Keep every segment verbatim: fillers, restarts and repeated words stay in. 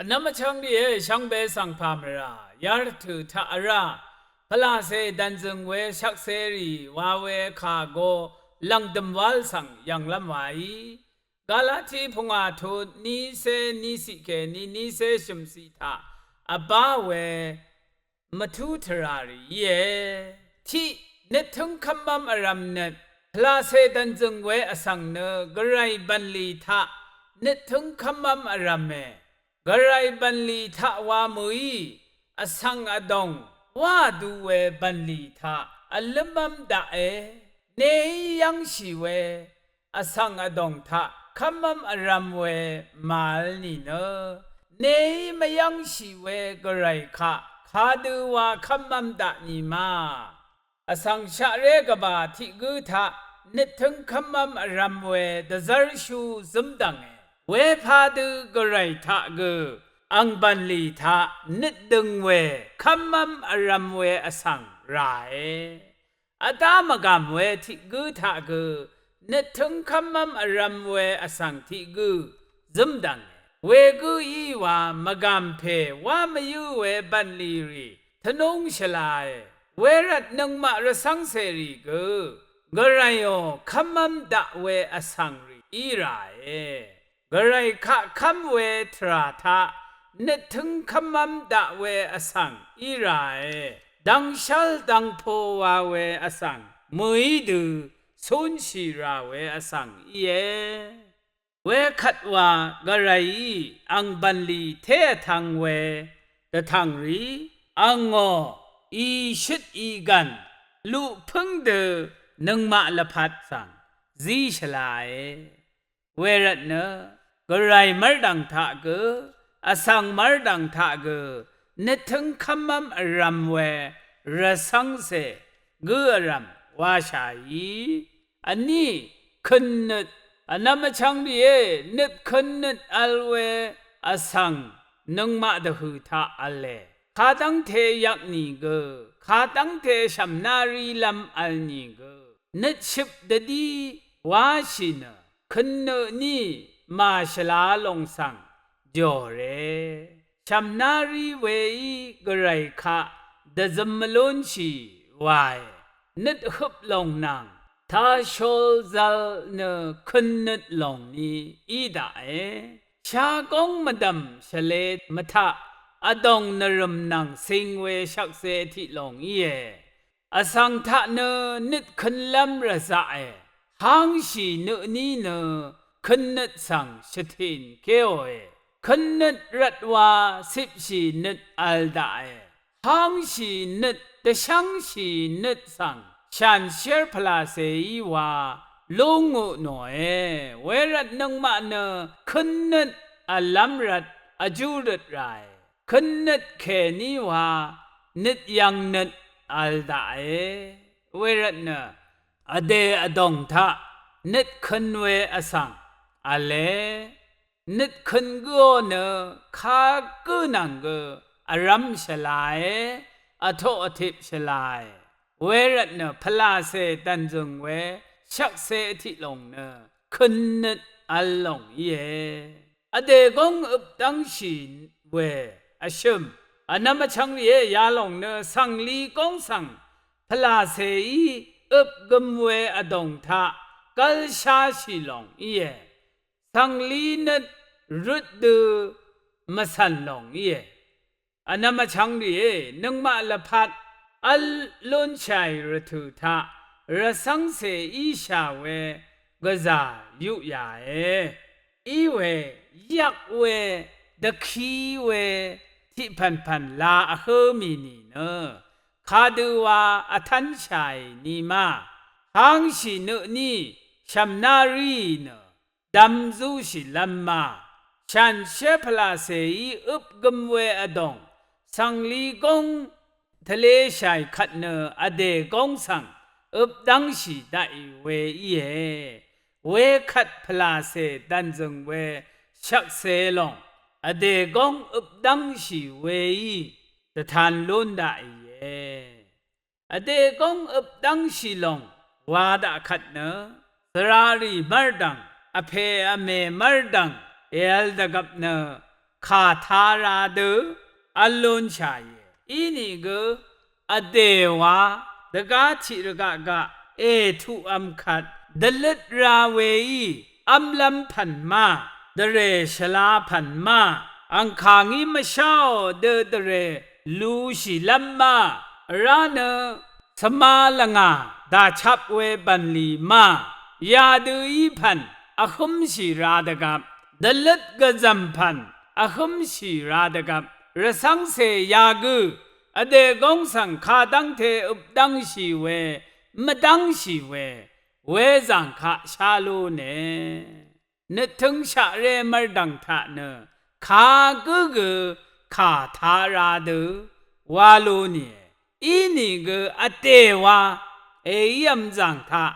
Vnvm vchvng rìé, shvngbe svng pà mvrà yarvtø̀ taq vrá pvlàcè dv̀nzø̀ng we shvkserì wa we kà go lv̀ngdø̀m wál svng yv̀nglv́m waí. Galati pungwà tut nícé níciq kèní nícé shø̀mciq taq vbá we mvtú tvrà rì íe. Tiq, nøttǿng kv́mv́m vrv̀m nøt pvlàcè dv̀nzø̀ng we vsvng nø gvray bv̀nlì taq nøttǿng kv́mv́m vrv̀me. Gvray bv̀nlì taq wa mø̀í vsvng vdòng wá vdu we bv̀nlì taq vlǿmv́m daqe. Neí yv́ngshì we vsvng vdòng taq kv́mv́m vrv̄m we màvl nìnø, neí mvyv́ngshì we gvray kaq kadø wa kv́mv́m daq ni ma. Vsvng shaqré gvbà tiq gǿ taq nøttǿng kv́mv́m vrv̄m we dvzv́rshú zǿmdv̀nge. Wepadø gvray taq gø ang bv̀nlì taq nøt døng we kv́mv́m vrv̄m we vsvng ràe. Vdá mvgàm we tiq gǿ taq gø nøttǿng kv́mv́m vrv̄m we vsvng tiq gǿ zǿmdv̀nge. Wegǿ í wa mvgàm pè wá mvyǿ we bv̀nlì rì tvnúng shvlae. Wervt nøngmaq rvcv́ngcèrì gø gvrayò kv́mv́m daq we vsvng rì í ràe. Gvray kaq kv́m we tvrà taq nøttǿng kv́mv́m daq we vsvng í ràe. Dvngshv́l dvngpo wa we vsvng mø̀í dø cúnshì rà we vsvng íe. Wekvt wa gvrayí ang bv̀nlì té vtv̄ng we dvtv̀ngrì angò ìshøt ìgv̀n luqpǿng dø nøngmaq lvpat svng zí shvlae. Wervtnø gvray mv́rdv̀ng taq gø vsvng mv́rdv̀ng taq gø nøttǿng kv́mv́m vrv̄m we rvcv́ngcè gǿ vrv̀m washàí. Vní kønnøt vnvm vchvng rìé, nøt kønnøt vl we vsvng nøngmaq dvhø̀ taq v̄le. Kadv́ngte yvk nìgø, kadv́ngte shv̀mná rí lv́m vl nìgø, nøtshøp dvdí wáshì nø kønnøt ní màshvla lòng svng jòre. Shv̀mná rí weí gvray kaq dvzøm mvlúnshì wae. Nøt høp lòng nvng tashol zvl nø kønnøt lòng ni í daqe. Shagóng mvdv̀m shvlē mvtaq vdòng nvrø̀m nvng cing we shvkse tiq lòng íe. Vsvng taq nø nøt kønlv́m rvzaqe. Hángshì nø ní nø kønnøt svng shvtìn kéòe. Kønnøt rvt wa cipshì nøt vl daqe. Hángshì nøt dvshv́ngshì nøt svng shànshér pvlàcèí wa lúngø nòe. Wervt nøngmaq nø kønnøt vlv́m rvt vjú røt ràe. Kønnøt kèní wa nøt yv̀ngnøt vl daqe. Wervtnø vdè vdòng taq nøt køn we vsvng v̄le. Nøt køn gǿò nø kagǿ nvng gø vrv̄m shvlae, vtoq vtip shvlae. Wervtnø pvlàcè dv̀nzø̀ng we shvkse tiq lòng nø kønnøt vl lòng íe. Vdè góng øp dv́ngshì we vshø̀m vnvm vchvng rìé, yalòng nø cv̀ngli góng svng pvlàcèí øp gøm we vdòng taq gv́lsháshì lòng íe. Cv̀ngli nøt røt dø mvcv̀n lòng íe. Vnvm vchvng rìé, nøngmaq lvpat v́l lúnshàì rvtø̀ taq rvcv́ngcè íshà we gvzà yuqyàe. Iwe yvk we dvki we tiqpv̀npv̀n la vhǿ mì nìnø kadø wa vtv́nshàì ni ma. Hángshì nø ní shv̀mná ríì nø dv̄m zúshìlv́m ma. Shànshér pvlàcèí øp gøm we vdòng cv̀ngli góng tvleshàì kvt nø vdè góng svng øp dv́ngshì daqì we íe. Wekvt pvlàcè dv̀nzø̀ng we shvkse lòng vdè góng øp dv́ngshì weí dvtan lún daqìe. Vdè góng øp dv́ngshì lòng wa daq kvt nø, zvrarì mv́rdv̀ng, vpè vmè mv́rdv̀ng èvl dvgvp nø kà tā rā dø v̄l lúnshàìe. Inìgø vdè wa dvgá tiq rvgaq gaq ètuqv̄m kvt dvløt rā weí v̄mlv́m pv̀n ma, dvrè shvla pv̀n ma, angkà ngí mvsháò dø dvrè lushìlv́m ma, vrá nø svma lvngà dàchap we bv̀nlì ma, yadø í pv̀n vhǿmshì rā dvgvp, dvløt gvzv̀m pv̀n vhǿmshì rā dvgvp, rvcv́ngcè yagǿ vdè góng svng kadv́ngte øp dv́ngshì we, mvdv́ngshì we, wezàng kaq shá lúne. Nøttø̄ng shaqré mv́rdv̀ng taq nø kagǿ gø kà tā rā dø wā lúnìe. Inìgø vdè wa èív̄m zàng taq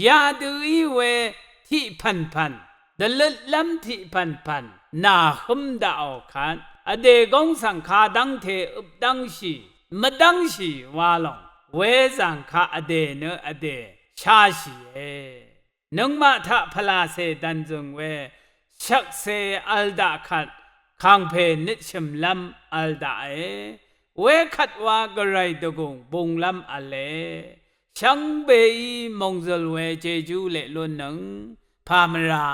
yadø í we tiq pv̀npv̀n, dvløtlv́m tiq pv̀npv̀n nàhǿm daqò kvt, vdè góng svng kadv́ngte øp dv́ngshì mvdv́ngshì wa lòng, wezàng kaq vdè nø vdè shashìe. Nøngmaq taq pvlàcè dv̀nzø̀ng we shvkse v̄l daq kvt, kàngpè nøtshø̀mlv́m v̄l daqe. Wekvt wa gvray dvgùng bunglv́m v̄le. Shvngbeí mòngzø̀l we jejú leq lúnnøng pà mvrà.